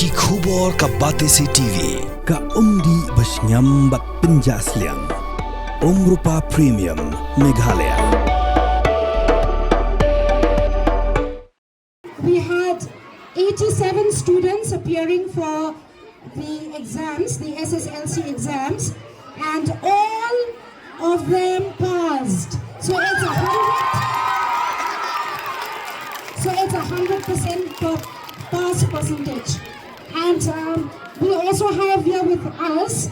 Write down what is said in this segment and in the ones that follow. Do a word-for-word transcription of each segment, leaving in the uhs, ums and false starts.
Ki khubor ka Batesi T V, ka umdih ba shngiam bad pynjah sliang. Umrupa Premium, Meghalaya. We had eighty-seven students appearing for the exams, the S S L C exams, and all of them passed. So it's a hundred. So it's a hundred percent per- pass percentage. And um, we also have here with us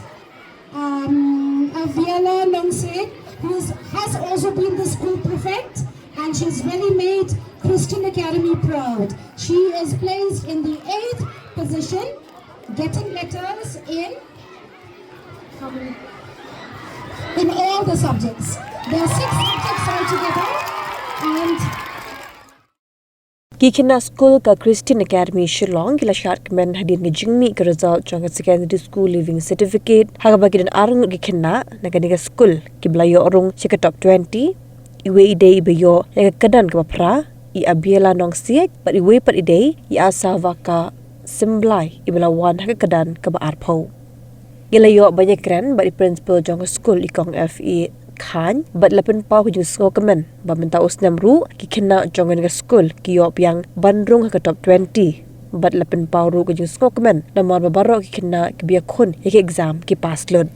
um, Aviela Nongse, who has also been the school prefect, and she's really made Christian Academy proud. She is placed in the eighth position, getting letters in in all the subjects. There are six subjects altogether, and Ki khynnah skul ka Christian Academy Shillong ki la shad kmen hadien ka jingmih ka result jong ka Secondary School Leaving Certificate ha kaba ki don arngut ki khynnah na kane ka skul kiba la ïoh rung sha ka top twenty. Iwei i dei iba ïoh ïa ka kyrdan kaba phra, i Abiela Nongsiej, bad iwei pat i dei i Asavaka Symblai iba la wan ha ka kyrdan kaba arphew. Ngi la ïoh ban ïakren bad i principal jong ka skul, i Kong F E Khan, bad la pynpaw ka jingsngewkmen ba mynta u snem ruh ki khynnah jong kane ka skul ki ïoh biang ban rung ha ka top twenty, bad la pynpaw ruh ka jingsngewkmen namar ba baroh ki khynnah kiba ïakhun ïa ki exam ki pass lut.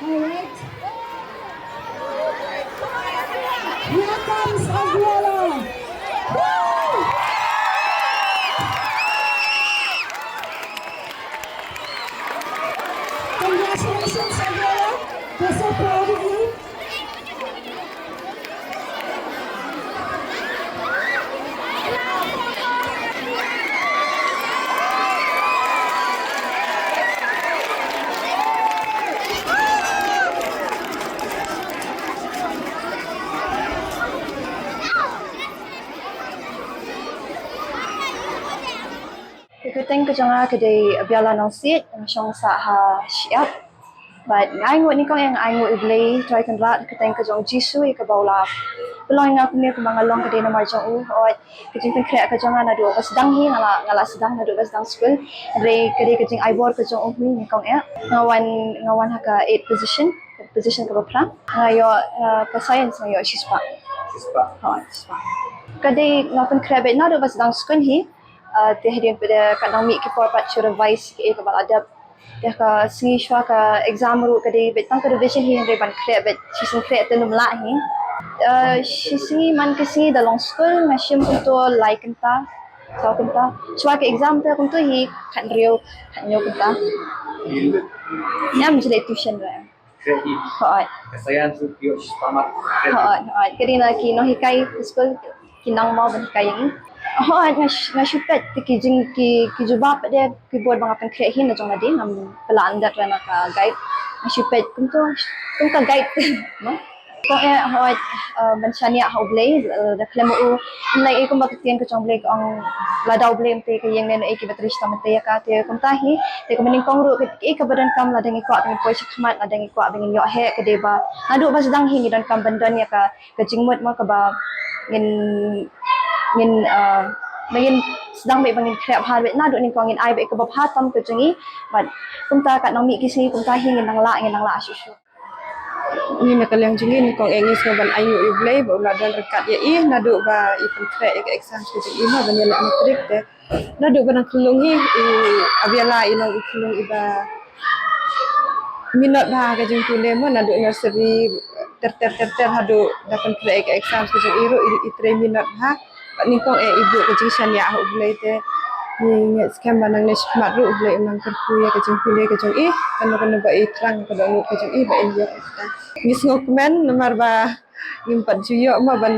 All right. Here comes Aviela. Woo! Congratulations, Aviela. We're so proud of you. Ka kyrteng ka jong nga ka dei Abiala Nongsiej, nga shong sah ha Shyiap. Bad nga ainguh nyngkong, nga ainguh ïa U Blei Trai Kynrad, ka kyrteng ka jong U Jisu ïa kaba u la pynlong ïa nga kumne kumba nga long, ka dei namar jong u. Hooid, ka jingpynkhreh ka jong nga naduh ba sdang hi, nga la, nga la sdang naduh ba sdang skul. Hynrei ka dei ka jingaibor ka jong u hi nyngkong eh. Nga wan, nga wan ha ka eighth position, position kaba phra. Nga ïoh, uh, ka science nga ïoh shispah. Shispah. Hooid, shispah. Ka dei nga pynkhreh beit naduh ba sdang skul hi. Uh, te hadien pat de katba nang mih ki por pat shu revise kiei kiei kaba la dep. Te ka sngi shuwa ka exam ruh ka dei beit tang ka revision hi, hynrei ban khreh beit shisien khreh te ym lah hi. Uh, shi sngi man ka sngi da long skul nga shim kumto lai kynta, saw kynta. Shuwa ka exam te kumto hi khathynriew, khathynñiew kynta. Ngam ju leit tuition ruh. Hooid. Ka science ruh ki ïoh shispah mark. Hooid, hooid. Ka dei na ki nonghikai ka skul ki nang maw ban hikai ïa ngi. Hooid, nga sh-, nga shu peit te ki jing ki, ki jubab pat de ki bor ba nga pynkhreh hi na jong lade, ngam pat lah lyndet re na ka guide. Nga shu peit kumto, kum ka guide. Mo? Kong eh, hooid, eh, ban shaniah ha U Blei, eh, da khlem u, ym lei, eh, kumba ka ktien ka jong U Blei ka ong, lada U Blei mynta ka ïeng, ne ei kiba trei shitom mynta ïa ka, te kumta hi. Te kumba nyngkong ruh, ka, eh, kaba donkam lada ngi kwah ba ngin poi shakhmat, lada ngi kwah ba ngin ïoh heh, ka dei ba naduh ba sdang hi ngi donkam ban don ïa ka, ka jingmut mo, kaba ngin, ngin, eh, ba ngin sdang beit ba ngin khreh bha beit, naduh nyngkong ngin ai beit kaba bha tam ka jong ngi. Bad kumta katba nang mih ki sngi kumta hi ngin nang lah, ngin nang lah shuh shuh. Ngi na ka liang jong ngi nyngkong eh ngi sngew ban ainguh ïa U Blei ba u la don ryngkat ïa i naduh ba i pynkhreh ïa ka exam ka jong i mo ban ïaleh matric. Te naduh ba nang khyllung hi, i Abiala i long i khyllung iba minot bha ka jingpule mo, naduh nursery ter ter ter ter haduh da pyntrei ka exam ka jong i ruh i, i trei minot ha. Bad nyngkong eh i buh ka jingshaniah ha U Blei te. Ngi ngeit skhem ba nangne shakhmat ruh U Blei un nang kyrkhu ïa ka jingpule ka jong i. Kano kano ba i thrang ka dohnud ka jong i ba in ïoh ïa kata. Ngi sngewkmen namar ba ngim pat ju ïoh mo ban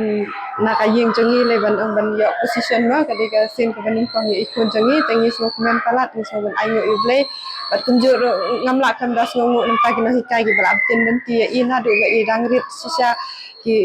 na ka ïing jong ngi lei ban ong ban ïoh position mo ka dei ka sien kaba nyngkong ïa i khun jong ngi. Te ngi sngewkmen palat, ngi sngewkmen, ai nguh ïa U Blei. Bad kumjuh ruh ngam lah khlem da sngewnguh namar ki nonghikai kiba la btin lynti ïa i naduh ba i dang rit shisha. Ki,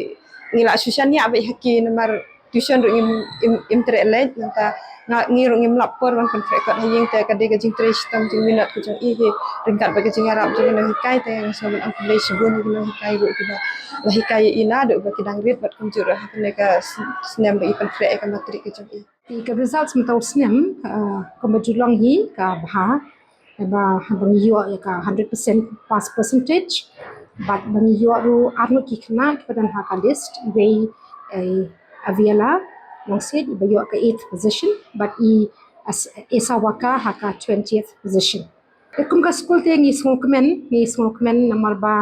ngi la shu shaniah beit ha ki namar tuition ruh ngim, im, im treh leit, nangta nga, ngi ruh ngim lap por ban pynkhreh kot ha ïing. Te ka dei ka jingtrei shitom jingminot ka jong i hi ryngkat bad ka jingïarap jong ki nonghikai. Te nga sngewbha ban ong khublei shibun ïa ki nonghikai ruh kiba la hikai ïa i naduh ba ki dang rit bad kumjuh ruh ha kane ka s-, snem ba i pynkhreh ïa ka matrik ka jong i. Te ka results mynta u snem, ah, kumba ju long hi ka bha, ba, ba ngi ïoh ïa ka hundred percent pass percentage. Bad ba ngi ïoh ruh arngut ki khynnah kiba don ha ka list, iwei, eh, Aviala Longsiej iba ïoh ka eighth position, bad i As-, Esa Waka ha ka twentieth position. Te kum ka skul te ngi sngewkmen, ngi sngewkmen namar ba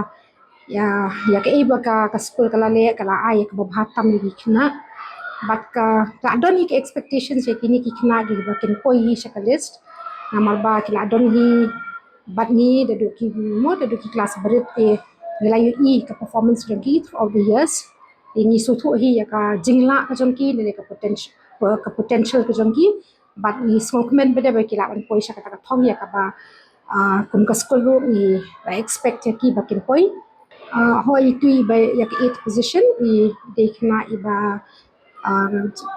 ïa, ïa kaei ba ka, ka skul ka la leh ka la ai ïa kaba bha tam ïa ki khynnah. Bad ka la don hi ka expectations ïa kine ki khynnah kiba kin poi hi sha ka list. Namar ba ki la don hi bad ngi da duh ki mo, da duh ki klas barit te ngi la ïohi ka performance jong ki throughout the years. Te ngi sngewthuh hi ïa ka jinglah ka jong ki, ne ka potential, ka potential ka jong ki. Bad ngi sngewkmen bad ba ki lah ban poi sha kata ka thong ïa kaba, ah, kum ka skul ruh ngi la expect ïa ki ba kin poi. Ah, hooid, itu iba ïa ka eighth position i dei khynnah iba, ah,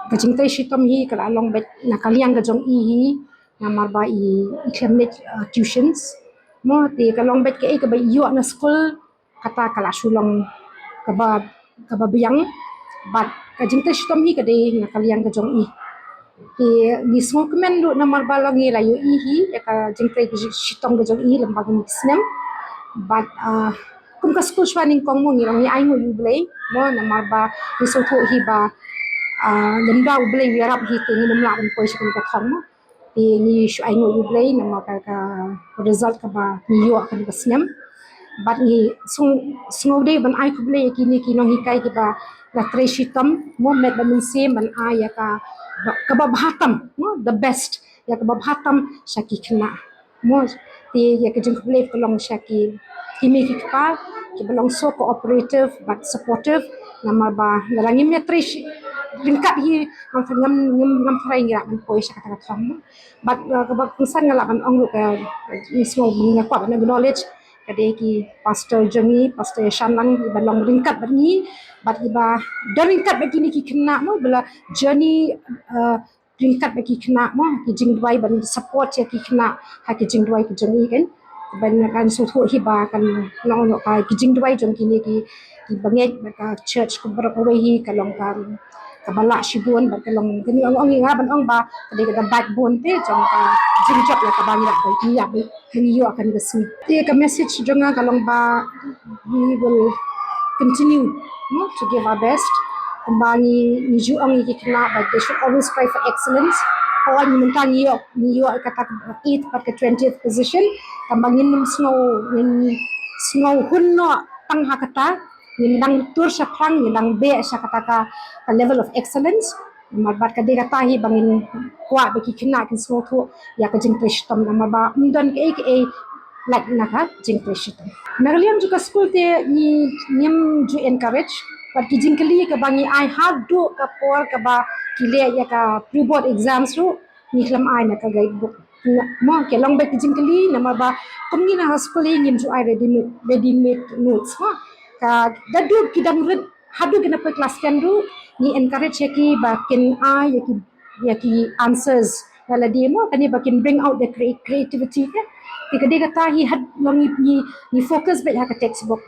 ka jingtrei shitom hi ka la long beit na ka liang ka jong i hi, namar ba i, i khlem leit, ah, tuitions. Mo, te ka long beit kaei kaba i ïoh na skul, kata ka la shu long kaba, kaba biang. Bad ka jingtrei shitom hi ka dei na ka liang ka jong i. Te ngi sngewkmen ruh namar ba la ngi la ïohi hi ïa ka jingtrei shitom ka jong i lem bad ngi snem. Bad, ah, kum ka skul shuwa nyngkong mo ngi la ngi ai nguh ïa U Blei mo namar ba ngi sngewthuh hi ba, ah, lymda U Blei u ïarap hi te ngin ym lah ban poi sha kane ka thong mo. Te ngi shu ai nguh ïa U Blei namar ka, ka result kaba ngi ïoh kane ka snem. Bad ngi sngew, sngew dei ban ai khublei ïa kine ki nonghikai kiba la trei shitom mo met bad mynsiem ban ai ïa ka, kaba bha tam mo, the best, ïa kaba bha tam sha ki khynnah mo. Te ïa ka jingkhublei ka long sha ki, ki mei ki kpa kiba long so cooperative bad supportive, namar ba lada ngim ïa trei shi-, ryngkat hi ngam, ngam, ngam, ngam tharai ngi lah ban poi sha kata ka thong mo. Bad, uh, kaba kongsan nga lah ban ong ruh ka, ngi sngew, nga kwah ban acknowledge ka dei ki pastor jong ngi, Pastor Shanlang, iba long ryngkat bad ngi, bad iba don ryngkat bad kine ki khynnah mo, ba la journey, uh, ryngkat bad ki khynnah mo, ki jingduwai ban support ïa ki khynnah ha ki jingduwai ki jong ngi kan. Ban, kan sngewthuh hi ba kan long, long ka ki jingduwai jong kine ki, ki bangeit bad ka church kumba baroh kawei hi ka long ka, kaba lah shibun bad ka long kane ong, ong, nga ban ong ba ka dei ka backbone te jong ka jingjop ïa kaba ngi lah ban, ngi lah ban, ngi ïoh ha kane ka sngi. Te ka message jong nga ka long ba we will continue, no, to give our best. Kumba ngi, ngi ju ong ïa ki khynnah ba they should always strive for excellence. Hooid mynta ngi ïoh, ngi ïoh kata ka eighth bad ka twentieth position. Tangba ngin ym sngew, ngin sngew hun noh tang ha kata. Ngin dang tur shaphrang, ngin dang beh sha kata ka, ka level of excellence. Namar bad ka dei kata hi ba ngin kwah ba ki khynnah kin sngewthuh ïa ka jingtrei shitom, namar ba ym don kaei kaei lait na ka jingtrei shitom. Na ka liang jong ka skul te ngi, ngim ju encourage, bad ki jingkylli kaba ngi ai haduh ka por kaba ki leh ïa ka pre-board exams ruh ngi khlem ai na ka guidebook. Mo, ki long beit ki jingkylli namar ba kum ngi na ha skul hi ngim ju ai ready made, ready made notes mo. Ka da duh ki dang rit haduh ki na poi klas ten ruh ngi encourage ïa ki ba kin ai ïa ki, ïa ki answers na lade mo, kane ba kin bring out the crea-, creativity te. Te ka dei kata hi hadlong ngi, ngi, ngi focus beit ha ka textbook.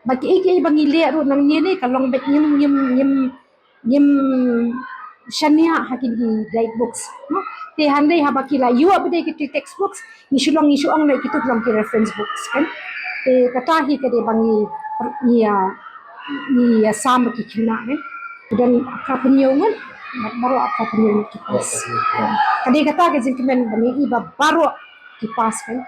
Ba kiei kiei ba ngi leh ruh nangne ne ka long beit ngim, ngim, ngim, ngim shaniah ha ki, ki guidebooks mo. Te hynrei haba ki la ïoh beit ki textbooks ngi shu long, ngi shu ong ne kitu ki long ki reference books kan. Te kata hi ka dei ba ngi, ngi ïa, ngi ïa sam ki khynnah ne. Don aphra phew ngut, baroh aphra phew ngut ki pass. Ka dei kata ka jingkmen ba ngi i ba baroh ki pass kan.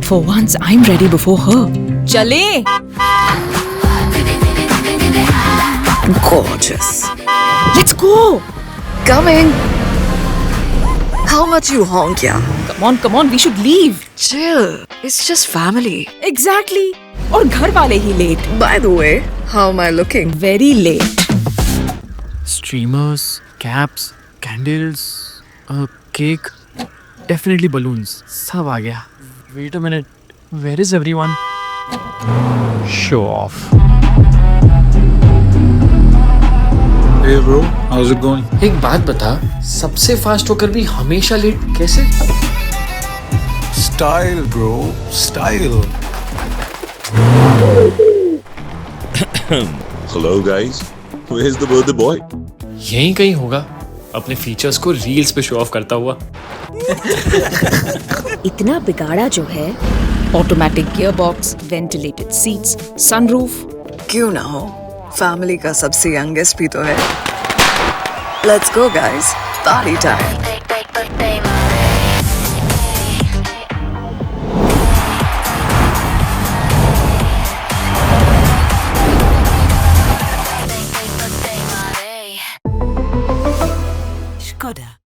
For once, I'm ready before her. चले। Gorgeous. Let's go. Coming. How much you honk, yeah? Come on, come on, we should leave. Chill. It's just family. Exactly. और घर वाले ही late. By the way, how am I looking? Very late. Streamers, caps, candles, a cake, definitely balloons. सब आ गया. Wait a minute. Where is everyone? Show off. Hey bro, how's it going? एक बात बता, सबसे फास्ट होकर भी हमेशा लेट कैसे? Style, bro, style. Hello, guys. Where's the birthday boy? यहीं कहीं होगा, अपने फीचर्स को रील्स पे शो ऑफ करता हुआ. इतना बिगाड़ा जो है. Automatic gearbox, ventilated seats, sunroof. क्यों ना हो, फैमिली का सबसे यंगेस्ट भी तो है. Let's go guys, party time. Skoda.